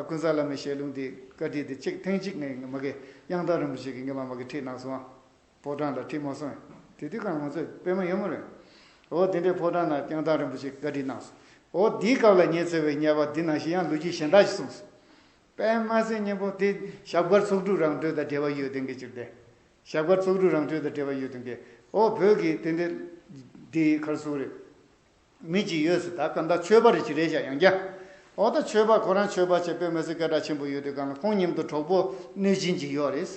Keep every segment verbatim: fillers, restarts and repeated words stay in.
ཀུན་བཟང་བླ་མའི་ཞལ་ལུང་དེ་བཀའ་ཁྲིད་དེ་གཅིག་ཐེངས་གཅིག་ངས་མ་གི་དབྱངས་ཐང་རིན་པོ་ཆེ་གི་ངས་མ་མ་གི་ཁྲིད་གནང་སོང་། ཕོ་བྲང་ལ་ཁྲིད་མ་སོང་། དེ་དུས་ཀྱང་ང་ཚོ་དཔེ་མ་ཡོད་མ་རེད། འོ་དེ་འདྲའི་ཕོ་བྲང་ལ་དབྱངས་ཐང་རིན་པོ་ཆེ་གིས་བཀའ་ཁྲིད་གནང་སོང་། འོ་དེའི་སྐབས་ལ་ཉི་ཚེ་བའི་དམྱལ་བ་འདི་ནང་བཞིན་ཡང་ལོ་རྒྱུས་གཞན་དག་ཞིག་གསུངས་སོང་། དཔེ་མ་སྲིད་སྙན་པོ་དེ་ཞབས་དཀར་ཚོགས་དྲུག་རང་གྲོལ་དང་འབྲེལ་བ་ཡོད་དེ་འགའི་ཕྱིར་ཏེ། ཞབས་དཀར་ཚོགས་དྲུག་རང་གྲོལ་དང་འབྲེལ་བ་ཡོད་དེ་འགའི། འོ་བོད་ཀྱི་དེ་འདྲའི་དེའི་ཁར་སུ་རེད། མི་གཅིག་ཡོད་ཟེར། ད་གང་ལྟར་ཆོས་པ་རེ་ཅིག་རེད་བཞག་ཡང་བསྐྱར། འོ་ད་ཆོས་པ་ཁོ་རང་ཆོས་པ་བྱས་དཔེ་མི་སྲིད་སྐད་གྲགས་ཆེན་པོ་ཡོད་དུས་གང་ལ་ཁོང་མཉམ་དུ་གྲོགས་པོ་གནོད་སྦྱིན་ཅིག་ཡོད་རེད།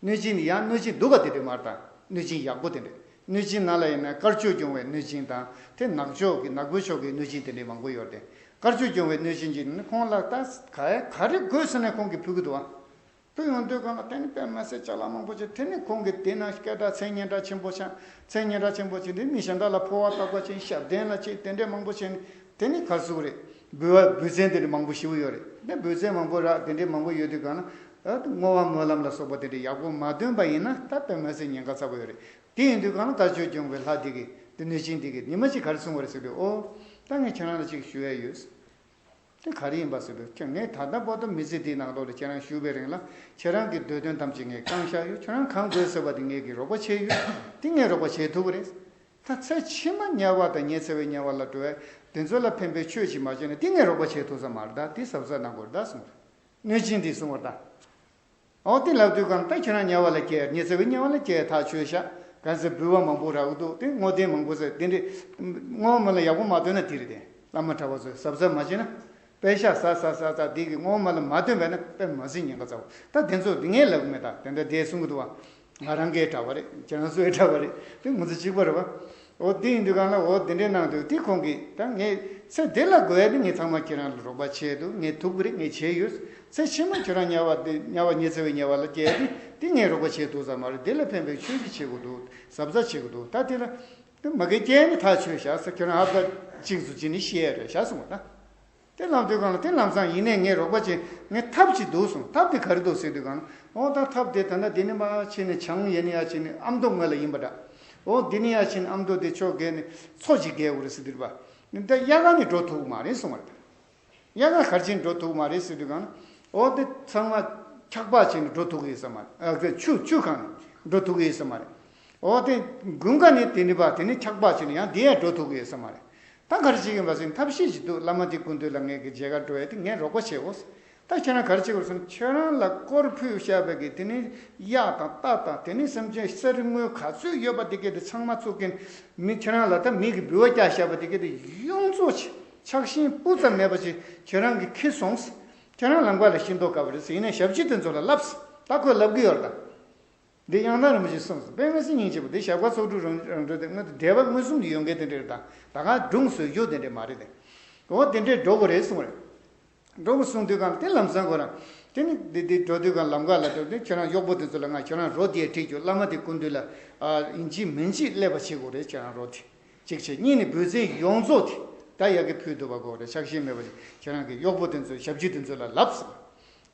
གནོད་སྦྱིན་ནི་ཡང་གནོད་སྦྱིན་སྡུག་པ་དེ་འདྲ་མ་རེད་ད། གནོད་སྦྱིན་ཡག་པོ་དེ་འདྲ། གནོད་སྦྱིན་ནང་ལ་ཡིན་ན་དཀར་ཕྱོགས་སྐྱོང་བའི་གནོད་སྦྱིན་དང་དེ་ནག་ཕྱོགས་ཀྱི་ནག་པོའི་ཕྱོགས་ཀྱི་གནོད་སྦྱིན་དེ་འདྲ་མང་པོ་ཡོད་རེད། དཀར་ཕྱོགས་སྐྱོང་བའི་གནོད་སྦྱིན་གྱིས་ནི་ཁོང་ལ་ད་ག་ག་རེ་དགོས་ཟེར་ནས་ཁོང་གིས་ཕུལ་གྱི་འདུག་ཨ། དུ་ཡོང་དུས་གང་ལ་དེ་ནི་དཔེ་མ་སྲིད་ཅ་ལག་མང་པོ་ཅིག་དེ་ནི་ཁོང་གིས་དེ་ན་སྐད་གྲགས་མཚན་སྙན་གྲགས་ཆེན་པོ་ཆགས། མཚན་སྙན་གྲགས་ཆེན་པོ་ཅིག་དེ་མི་གཞན་དག་ལ་འཕོ་བ་བཏབ་པ་ཅིག་ཞབས་བརྟན་ལ་ཅིག་དེ་འདྲས་མང་པོ་བྱས་ནས་དེ་ནི་གར་སུ་རེད། འབུལ་བ་འབུལ་ཚན་དེ་ནི་མང་པོ་ཞེ་པོ་ཡོད་རེད། དེ་འབུལ་ཚན་མང་པོ་རག་དེ་འདྲས་མང་པོ་ཡོད་དུས་གང་ལ་ཨ་བསྔོ་བ་སྨོན་ལམ་ལ་སོགས་པ་དེ་འདྲས་ཡག་པོ་མ་འདོན་པ་ཡིན་ན་ད་དཔེ་མ་སྲིད་ཉེན་ཁ་ཚ་པོ་ཡོད་རེད། དེ་ཡིན་དུས་གང་ལ་དཀར་ཕྱོགས་སྐྱོང་བའི་ལྷ་དེ་གིས་དེ་གནོད་སྦྱིན་དེ་གིས་ཉི་མ་ཅིག་ག་རེ་གསུངས་པ་རེད་ཟེར་དུས། ཨོ་ད་ངས་ཁྱེད་རང་ལ་ཅིག་ཞུ་ཡ་ཡོད། དེ་ག་རེ་ཡིན་པ་ཟེར་དུས་ཁྱེད་ངས་ད་ལྟ་བར་དུ་མི་ཚེ་འདིའི་ནང་ལོགས་ལ་ཁྱེད་རང་བཞུགས་པའི་རིང་ལ་ཁྱེད་རང་གི་འདོད་དོན་ཐམས་ཅད་ངས་བསྐང་བཞག་ཡོད། ཁྱེད་རང་གང་དགོས་ཟེར་བ་དེ་ངས་ཀྱིས་རོགས་པ་བྱས་ཡོད། དེ་ངས་རོགས་པ་བྱེད་ཐུབ་ཀྱི་རེད། ད་ཚེ་ཕྱི་མ་དམྱལ་བ་དང་ཉི་ཚེ་བའི་དམྱལ་བ་ལ་འགྲོ་བའི་དེ་ཚོ་ལ་ཕན་པའི་ཆོས་ཅིག་མ་བྱས་ན་དེ་ངས་རོགས་པ་བྱེད་ཐུབ་ས་མ་རེད། ད་དེ་གཟབ་གཟབ་གནང་དགོས་རེད་ད་གསུངས་རེད། གནོད་སྦྱིན་དེས་གསུངས་པ་རེད་ད། འོ་དེ་ལབ་དུས་གང་ལྟར་ཁྱེད་རང་དམྱལ་བ་ལ་སྐྱེལ། ཉི་ཚེ་བའི་དམྱལ་བ་ལ་སྐྱེལ་ཐག་ཆོད་ཤག་གང་ཟེར་འབུལ་བ་མང་པོ་རག་གི་འདུག་དེ་བསྔོ་རྟེན་མང་པོ་ཟེར་དེ་འདྲས་བསྔོ་བ་སྨོན་ལམ་ཡག་པོ་མ་བཏོན་ན་དེ་རེད་དེ། བླ་མ་གྲྭ་པ་ཚོས་གཟབ་གཟབ་མ་བྱས་ན། པད་ཤག་ཟ་ཟ་ཟ་ཟ་དེ་གི་བསྔོ་བ་སྨོན་ལམ་མ་བཏོན་པས་ན་དཔེ་མ་སྲིད་ཉེན་ཁ་ཚ་བོ། ད་དེ་ཚོ་དེ་ངས་ལབ་གི་མེད། ད་དེ་འདྲ་དེ་གསུང་གི་འདུག་བ། ང་རང་གའི་གྲྭ་པ་རེད། ཁྱེད་རང་ཚོའི་གྲྭ་པ་རེད། དེ་ང་ཚོ་གཅིག་པ་རེད་བ། འོ་དེ་ཡིན་དུས་གང་ལ་འོ་དེ་འདྲའི་གནང་དུས་དེ་ཁོང་གིས་ད་ངས་ཚེ་འདི་ལ་དགོས་ཡ་དེ་ངས་ཚང་མ་ཁྱེད་རང་ལ་རོགས་པ་བྱས་འདུག་ངས་ཐུབ་ཀྱི་རེད། ངས་བྱས་ཡོད། ཚེ་ཕྱི་མ་ཁྱེད་རང་དམྱལ་བ་དེ་དམྱལ་བ་ཉི་ཚེ་བའི་དམྱལ་བ་ལ་སྐྱེལ་ཡ་དེ་དེ་ངས་རོགས་པ་བྱས་ཐུབ་ས་མ་རེད། དེ་ལ་ཕན་པའི་ཆོས་ཅིག་བྱེད་དགོས་འདུག་གཟབ་གཟབ་བྱེད་དགོས་འདུག་ད་དེ་ལ་དེ་མ་གི་སྐྱེལ་ནི་ཐག་ཆོད་བཞག་ཟེར། ཁྱེད་རང་ཧབ་ཏ་གཅིག་ཚོ་གཅིག་ནི་ཤེས་ཡ་རེད་བཞག་གསུངས་པ་ད། དེ་ལབ་དུས་གང་ལ་དེ་ལམ་སང་ཡིན་ནའི་ངས་རོགས་པ་བྱེད། ངས་ཐབས་ཅིག་འདུག་གསུངས། ཐབས་དེ་ག་རེ་འདུག་ཟེར་དུས་གང་ལ་འོ་ད་ཐབས་དེ་ད་ལྟ་འདི་ནས་མར་ཕྱིན་ནས་བྱང་ཡན་ཡར་ཕྱིན་ནས་ཨ་མདོ་ངོས་ལ་ཡིན་པ་འདྲ། འོ་འདི་ནས་ཡར་ཕྱིན་ཨ་མདོ་དེ་ཕྱོགས་བརྒལ་ནས་མཚོ་ཅིག་བརྒལ་དགོས་རེད་ཟེར་དུས་པ། ད་དབྱར་ཁ་ནས་འགྲོ་ཐུབ་ཀྱི་མ་རེད་གསུངས་པ་རེད། དབྱར་ཁ་གར་ཕྱིན་འགྲོ་ཐུབ་ཀྱི་མ་རེད་ཟེར་དུས་གང་ལ་འོ་དེ་ཚང་མ་འཁྱག་པ་བྱས་ནས་འགྲོ་ཐུབ་ཀྱི་ཡོད་ས་མ་རེད། ཨ་ཆུ་ཆུ་གང་ནས་འགྲོ་ཐུབ་ཀྱི་ཡོད་ས་མ་རེད། འོ་དེ་དགུན་ཁ་ནས་དེ་ནས་པ་དེ་ནས་འཁྱག་པ་བྱས་ནས་ཡང་དེ་ཡང་འགྲོ་ཐུབ་ཀྱི་ཡོད་ས་མ་རེད། ད་ག་རེ་བྱེད་ཀྱི་ཡིན་པ་ཟེར་ན་ཐབས་ཤེས་ཅིག་འདུག་བླ་མ་དེ་སྐུ་མདུན་ལ་ངས་ཀྱི་མཇལ་ཁ་འགྲོ་ཡ་དེ་ངས་རོགས་པ་བྱེད་འོ། ད་ཁྱེད་རང་ག་རེ་བྱེད་དགོས་ཟེར་ན་ཁྱེད་རང་ལ་དཀོར་ཕུལ་བཞག་པའི་གི་དེ་ནི་གཡག་དང་རྟ་དང་དེ་ནི་སེམས་ཅན་གསེར་དངུལ་ག་ཚོད་ཡོད་པ་དེ་གས་དེ་ཚང་མ་བཙུགས་ཀྱིན་མི་ཁྱེད་རང་ལ་ད་མི་གི་འབུལ་བ་བཀྱག་བཞག་པ་དེ་གས་དེ་ཡོངས་རྫོགས་ཆག་ཤིང་སྤུ་ཙམ་མེད་པ་ཅིག་ཁྱེད་རང་གིས་ཁྱེར་སོང་། ཁྱེད་རང་ལམ་ཁ་ལ་ཤི་མདོག་དཀར་པོ་རེད་ཟེར། ཡིན་ནའི་ཞབས་ཕྱི་དེ་ཚོ་ལ་ལབ་ཟེར། ད་ཁོས་ལབ་གི་ཡོད་རེད་ད། འདི་དབྱངས་ཐང་རིན་པོ་ཆེས་གསུངས་སོང་། དཔེ་མི་སྲིད་སྙིང་རྗེ་པོ། འདི་ཞབས་དཀར་ཚོགས་དྲུག་རང་རང་གྲོལ་དེ་སྔོན་དུ་སྡེ་པ་མངོན་སུམ་དུ་ཡོང་མཁན་དེ་འདྲ་རེད་ད། ད་ག་སྒྲུང་བཟོ་རྒྱུ་དེ་འདྲ་མ་རེད་དེ། འོ་དེ་འདྲས་འགྲོ་དགོས་རེད་གསུངས་རེད། འགྲོ་དགོས་གསུངས་དུས་གང་དེ་ལམ་སང་ཁོ་རང་དེ་ནི་འདི་འདི་འགྲོ་དུས་གང་ལམ་ཁ་ལ་འགྲོ་དུས་ཁྱེད་རང་གཡོག་པོ་དེ་ཚོ་ལ་ང་ཁྱེད་རང་རོ་དེ་ཁྲིད་རྒྱུ། བླ་མ་དེ་སྐུ་མདུན་ལ་ཨ་ཡིན་གཅིག་མིན་གཅིག་སླེབས་པ་བྱེད་དགོས་རེད། ཁྱེད་རང་རོ་དེ་གཅིག་བྱས། གཉིས་ནི་འབུལ་ཚན་ཡོངས་རྫོགས་དེ་ད་ཡ་གི་ཕུལ་ཐུབ་པ་དགོས་རེད། ཆག་ཤེས་མེད་པ་ཞིག་ཁྱེད་རང་གི་གཡོག་པོ་དེ་ཚོ་ཞབས་ཕྱི་དེ་ཚོ་ལ་ལབ་ཟེར།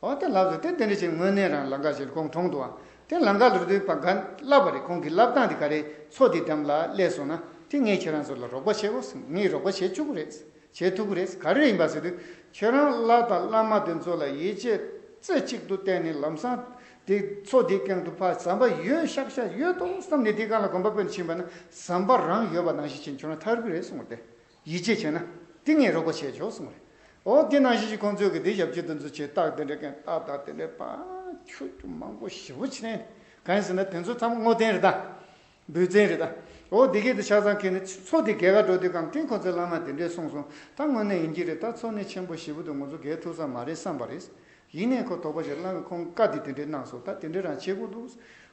འོ་དེ་ལབ་ཟེར། དེ་དེ་འདྲ་བྱས་དངོས་གནས་རང་ལམ་ཁ་ཞིག་ཁོང་མཐོང་འདུག་ཨ། དེ་ལམ་ཁ་ལ་རུ་དུས་པ་ག་ལབ་པ་རེད། ཁོང་གི་ལབ་སྟངས་དེ་ག་རེ། མཚོ་དེ་འགྲམ་ལ་སླེབས་སོང་ན་དེ་ངས་ཁྱེད་རང་ཚོ་ལ་རོགས་པ་བྱེད་དགོས། ངས་རོགས་པ་བྱེད་བཅུག་གི་རེད། བྱེད་ཐུབ་ཀྱི་རེད། ག་རེ་ཡིན་པ་ཟེར་དུས་ཁྱེད་རང་ལྷ་དང་བླ་མ་དེ་ཚོ་ལ་ཡིད་ཆེས་རྩེ་གཅིག་ཏུ་བརྟེན་ནས་ལམ་སང་དེ་མཚོ་དེ་སྒང་དུ་ཕར་ཟམ་པ་ཡོད་ཤག་ཤག་ཡོད་དོ་བསམ་ནས་དེ་སྒང་ལ་གོམ་པ་སྤོས་ནས་ཕྱིན་པ་ན་ཟམ་པ་རང་ཡོད་པ་ནང་བཞིན་བྱས་ཁྱོད་རང་ཐར་གི་རེད་གསུངས་པ་རེད། ཡིད་ཆེས་བྱས་ན་དེ་ངས་རོགས་པ་བྱས་ཆོག་གསུངས་རེད། འོ་དེ་ནང་བཞིན་གྱི་ཁོང་ཚོས་ཀྱི་དེ་ཞབས་ཕྱི་དེ་ཚོ་བྱས། རྟགས་དེ་འདྲ་མཁན་རྟགས་དང་དེ་འདྲའི་པ་ཁྱུ་ཁྱུ་མང་པོ་ཞེ་པོ་བྱས་ནས། གང་ཡིན་ཟེར་ན་དེ་ཚོ་ཚང་མ་བསྔོ་རྟེན་རེད་ད། འབུལ་རྟེན་རེད་ད། འོ་དེ་གས་དེ་ཆ་ཚང་ཁྱེར་ནས་མཚོ་དེ་བརྒལ་ག་འགྲོ་དུས་གང་དེ་ཁོ་ཚོའི་བླ་མ་དེ་འདྲས་གསུངས་སོང་། ད་དངོས་གནས་ཡིན་གྱི་རེད། ད་མཚོ་ནི་ཆེན་པོ་ཞེ་པོ་འདུག་ང་ཚོ་བརྒལ་ཐུབ་ས་མ་རེད་བསམ་པ་རེད། ཡིན་ནའི་ཁོ་དོགས་པ་ཞིག་བླངས། ཁོང་བཀའ་འདི་དེ་འདྲས་གནང་སོང་། ད་དེ་འདྲས་རང་བྱེད་དགོས་འདུག་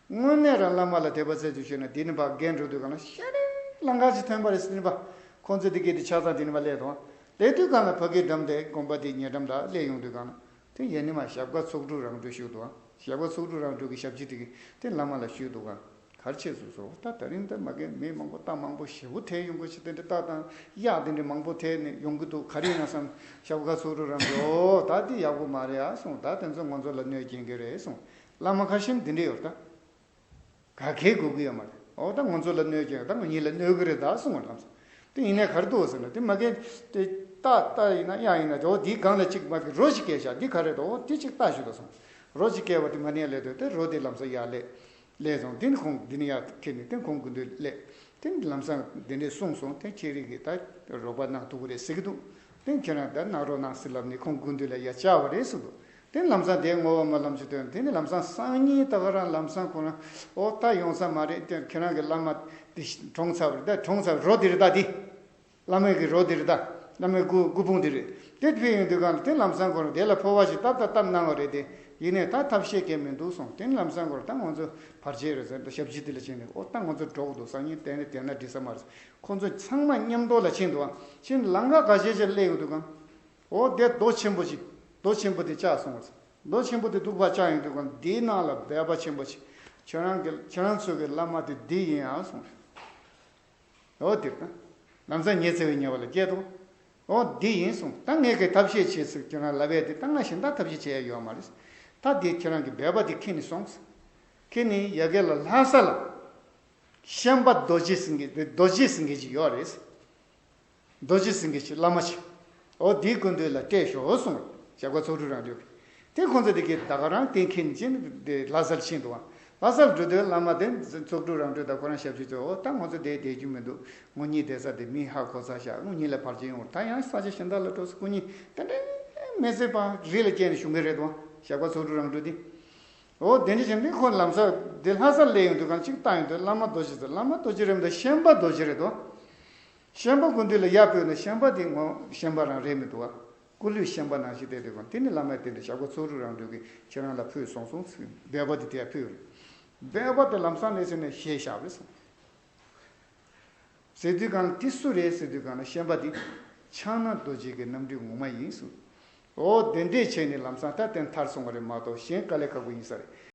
དངོས་གནས་རང་བླ་མ་ལ་དད་པ་རྩེ་གཅིག་ཞུས་ན་དེ་ནི་ཕར་རྒན་འགྲོ་དུས་གང་ལ་ཤ་རེ་ལང་ཀ་ཅིག་ཐོན་པ་རེད་ཟེར་ནི་པ། ཁོང་ཚོ་དེ་གས་དེ་ཆ་ཚང་དེ་ནི་པ་སླེབས་དང་། སླེབས་དུས་གང་ལ་ཕ་གིའི་འགྲམ་དེ་དགོན་པ་དེ་ཉེ་འགྲམ་ལ་སླེབས་ཡོང་དུས་གང་ལ་དེ་ཡེ་ནི་མ་ཞབས་དཀར་ཚོགས་དྲུག་རང་གྲོལ་ཞུས་འདུག་ཨ། ཞབས་དཀར་ཚོགས་དྲུག་རང་གྲོལ་གྱི་ཞབས་ཕྱི་དེ་གས་དེ་བླ་མ་ལ་ཞུས་འདུག་ག་ག་རེ་བྱས་སོང་ཟེར་བ། ད་དེ་རིང་ད་མ་གི་མི་མང་པོ་རྟ་མང་པོ་ཞེ་པོ་ཐལ་ཡོང་གི་ཆེ། དེ་འདྲ་རྟ་དང་གཡག་དེ་འདྲ་མང་པོ་ཐལ་ནས་ཡོང་གི་འདུག་ག་རེ་ཡིན་ན་བསམ། ཞབས་དཀར་ཚོགས་དྲུག་རང་གྲོལ། ཨོ་ད་དེ་ཡག་པོ་མ་རེད་ཨ་གསུངས། ད་དེ་ཚོ་ང་ཚོ་ལ་གནོད་སྐྱེལ་གི་རེད་གསུངས། བླ་མ་ཁ་ཤས་འདི་འདྲ་ཡོད་ད། ག་གེ་དགོས་ཀྱི་ཡོད་མ་རེད། ཨོ་ད་ང་ཚོ་ལ་གནོད་སྐྱེལ། ད་ང་གཉིས་ལ་གནོད་གི་རེད་ད་གསུངས་པ་ལམ་སང་། དེ་ཡིན་ནའི་ག་རེ་འདུག་ཟེར་ན་དེ་མ་གི་དེ། རྟ་རྟ་ཡིན་ན་གཡག་ཡིན་ན་འོ་དེའི་སྒང་ལ་གཅིག་མ་གི་རོ་ཞིག་བཀལ་བཞག་འདི་ག་རེ་འདུག་འོ་དེ་གཅིག་ལྟ་ཞུ་དང་སོང་། རོ་ཞིག་བཀལ་བ་དེ་མ་ནས་ལས་དོད་དེ་རོ་དེ་ལམ་སང་ཡར་ལས་ལས་སོང་། དེ་ནི་ཁོང་འདི་ནི་ཡར་ཁྱེར་ནས་དེ་ཁོང་དགུན་དུས་སླེབས། དེ་ནི་ལམ་སང་དེ་འདྲས་གསུངས་སོང་། དེ་ཁྱེད་རིགས་ཀྱིས་ད་རོགས་པ་གནང་ཐུབ་ཀྱི་རེད་ཟེར་གྱི་འདུག་དེ་ཁྱེད་རང་ད་གནང་རོགས་གནང་ཟེར་ལབ་ནས་ཁོང་དགུན་དུས་ལ་ཡར་བཅར་བ་རེད་ཟེར་འདུག་དེ་ལམ་སང་དེ་ངོ་བོ་མ་ལམ་ཞིག་སྟོན། དེ་ནི་ལམ་སང་སང་ཉིན་ད་ག་རང་ལམ་སང་ཁོ་རང་འོ་ད་ཡོང་ས་མ་རེད། དེ་ཁྱེད་རང་གི་བླ་མ་དེ་གྲོངས་ཚར་བ་རེད། ད་གྲོངས་ཚར་རོ་དེ་རེད། ད་དེ་བླ་མའི་གི་རོ་དེ་རེད། ད་བླ་མའི་སྐུ་སྐུ་ཕུང་དེ་རེད། དེ་ཕེབས་ཡོང་དུས་གང་ལ་དེ་ལམ་སང་ཁོ་རང་དེ་ལ་འཕོ་བ་ཞིག་བཏབ་ད་བཏབ་གནང་བ་རེད། དེ་ཡིན་ནའི་ད་ཐབས་ཤེས་གང་མི་འདུག་སོང་། དེ་ལམ་སང་ཁོ་རང་ད་ང་ཚོ་བར་ཆད་རེད་ཟེར། ད་ཞབས་ཕྱི་དེ་ལ་ཕྱིན་ནས་འོ་ད་ང་ཚོ་འགྲོ་དགོས་འདུག་སང་ཉིན་དེ་ནས་དེ་ན་འགྲིག་ས་མ་རེད། ཁོ་ཚོ་ཚང་མ་མཉམ་དུ་ལ་ཕྱིན་འདུག་ཨ་ཕྱིན་ལམ་ཁ་ཁ་ཤས་ཤིག་སླེབས་ཡོང་དུས་གང་འོ་དེ་རྡོ་ཆེན་པོ་ཞིག་རྡོ་ཆེན་པོ་དེ་བཅག་སོང་བ་རེད། རྡོ་ཆེན་པོ་དེ་སྡུག་པ་བཅག་ཡོང་དུས་གང་འདིའི་ནང་ལ་སྦལ་པ་ཆེན་པོ་ཞིག་ཁྱོད་རང་གི་ཁྱེད་རང་ཚོ་གི་བླ་མ་དེ་འདི་ཡིན་ཨ་སོང་། འོ་དེ་ལྟ། ལམ་སང་ཉེ་ཚེ་བའི་ཉེ་བ་ལ་སྐྱེས་ཏོ། འོ་འདི་ཡིན་སོང་། ད་ངས་ཀྱི་ཐབས་ཤེས་བྱེད་ཟེར་ཁྱོད་རང་ལབ་ཡས་དེ་ད་ང་གཞན་དག་ཐབས་ཤེས་བྱེད་ཡ་ཡོད་མ་རེད། ད་དེ་ཁྱེད་རང་གི་སྦལ་པ་དེ་ཁྱེར་ནས་སོང་། ཁྱེར་ནས་ཡ་གི་ལ་ལྷ་ས་ལ། ཤན་པ་རྡོ་རྗེ་ཟེར་མཁན་རྡོ་རྗེ་ཟེར་མཁན་ཅིག་ཡོད་རེད། རྡོ་རྗེ་ཟེར་མཁན་ཅིག་བླ་མ་ཅིག་འོ་དེའི་སྐུ་མདུན་ལ་གཏད་ཤོག་གསུངས། ཞབས་དཀར་ཚོགས་དྲུག་རང་གྲོལ་གྱིས། དེ་ཁོང་ཚོ་དེ་གའི་ད་ག་རང་གཏན་འཁེལ་ནས་ཕྱིན་ཏེ་ལྷ་སར་ཕྱིན་འདུག་ཨ། ལྷ་སར་འགྲོ་དུས་བླ་མ་དེ་ཚོགས་དྲུག་རང་གྲོལ་དང་ཁོ་རང་ཞབས་ཕྱི་ཚོ་འོ་ད་ང་ཚོ་དེ་བསྡད་རྒྱུ་མི་འདུག་ངོ་གཉིས་བསྡད་ས་དེ་མི་ཧ་གོ་ཚར་ཤག་དངུལ་གཉིས་ལ་བར་ཆད་ཡོང་བ་ད་ཡང་ས་ཆ་གཞན་དག་ལ་འགྲོ་ས། སྐུ་ཉིད་དེ་འདྲའི་མི་སྲིད་པ་རི་ལ་སྐྱེས་ནས་བཞུགས་མཁན་རེད་དོ། ཞབས་དཀར་ཚོགས་དྲུག་རང་གྲོལ་དེ། འོ་དེ་འདྲ་བྱས་ནས་ཁོ་ལམ་སང་དེ་ལྷ་སར་སླེབས་ཡོང་དུས་གང་གཅིག་བཏང་ཡོང་དུས་བླ་མ་རྡོ་རྗེ་ཟེར། བླ་མ་རྡོ་རྗེ་རེད་མི་འདུག་ཤན་པ་རྡོ་རྗེ་རེད་དོ། ཤན་པ་སྐུ་མདུན་ལ་ཡར་བོས་ནས་ཤན་པ་དེ་ངོ་ཤན་པ་རང་རེད་མི་འདུག་ཨ། སྐུ་ལུས་ཤན་པ་ནང་བཞིན་བསྡད་དུས་གང་དེ་ནི་བླ་མ་དེ་འདྲ་ཞབས་དཀར་ཚོགས་དྲུག་རང་གྲོལ་གྱིས་ཁྱེད་རང་ལ་ཕུལ་སོང་གསུངས། སྦལ་པ་དེ་དེར་ཕུལ་རེད། སྦལ་པ་དེ་ལམ་སང་སླེབས་ཟིན་ནས་བཞེས་བཞག་པ་རེད་གསུངས། ཟེར་དུས་གང་དེ་སུ་རེད་ཟེར་དུས་གང་ན་ཤན་པ་དེ་ཕྱག་ན་རྡོ་རྗེ་གི་རྣམ་སྤྲུལ་ངོ་མ་ཡིན་གསུངས། འོ་དེ་འདྲས་བྱས་ནས་ལམ་སང་ད་དེ་ཐར་སོང་བ་རེད་མ་གཏོགས་གཞན་དཀའ་ལས་ཁག་པོ་ཡིན་ས་རེད།